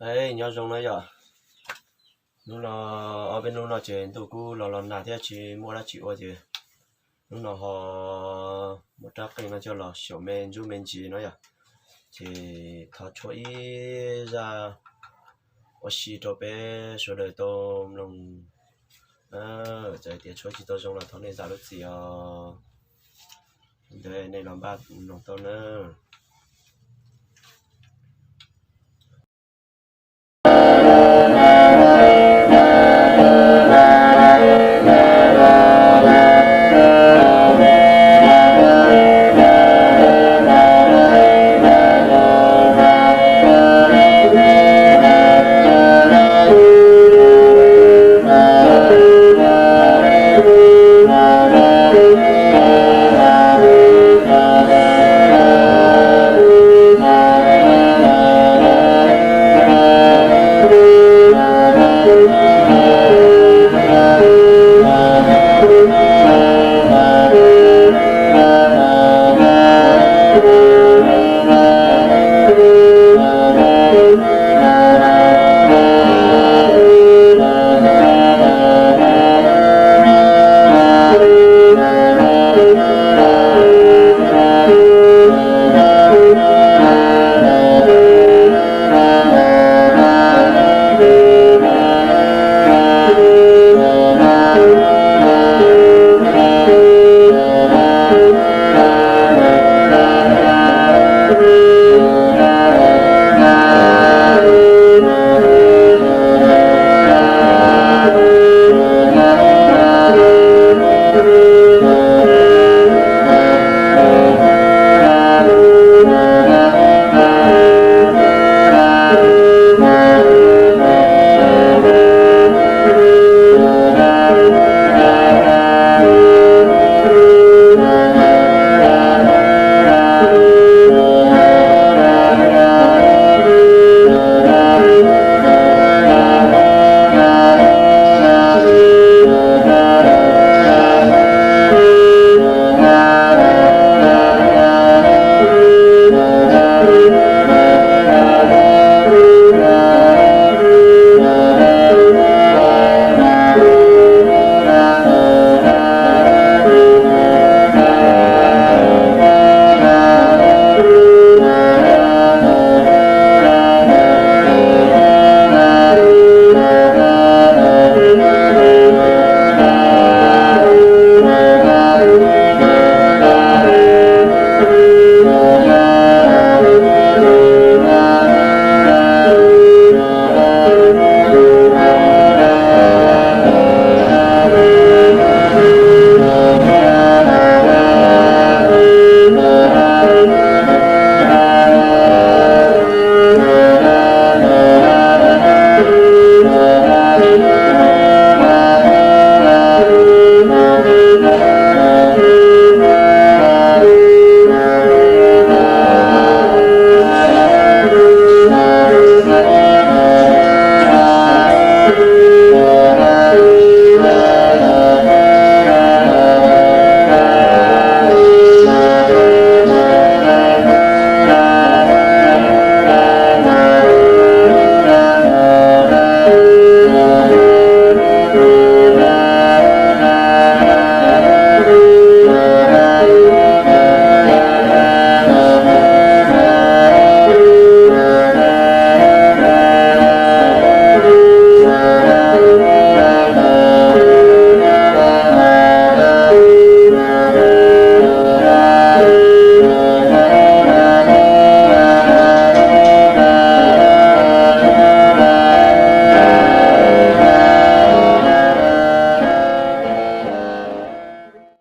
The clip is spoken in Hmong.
Ej, nyob zoo na yom. Hnub no, ob peb hnub no ces ntuj kuj los los nag thiab tsis muaj dab tsi ua ces hnub no ho muab rab qeej no coj los xyaum me ntsuj me ntsis no yom. Ces thov tshuab ib zaj ua si rau peb sawv daws tau mloog. Txawm tias tshuab tsis tau zoo los thov nej zam lub txim os. Ntawd nej los npaj mloog tau nawb.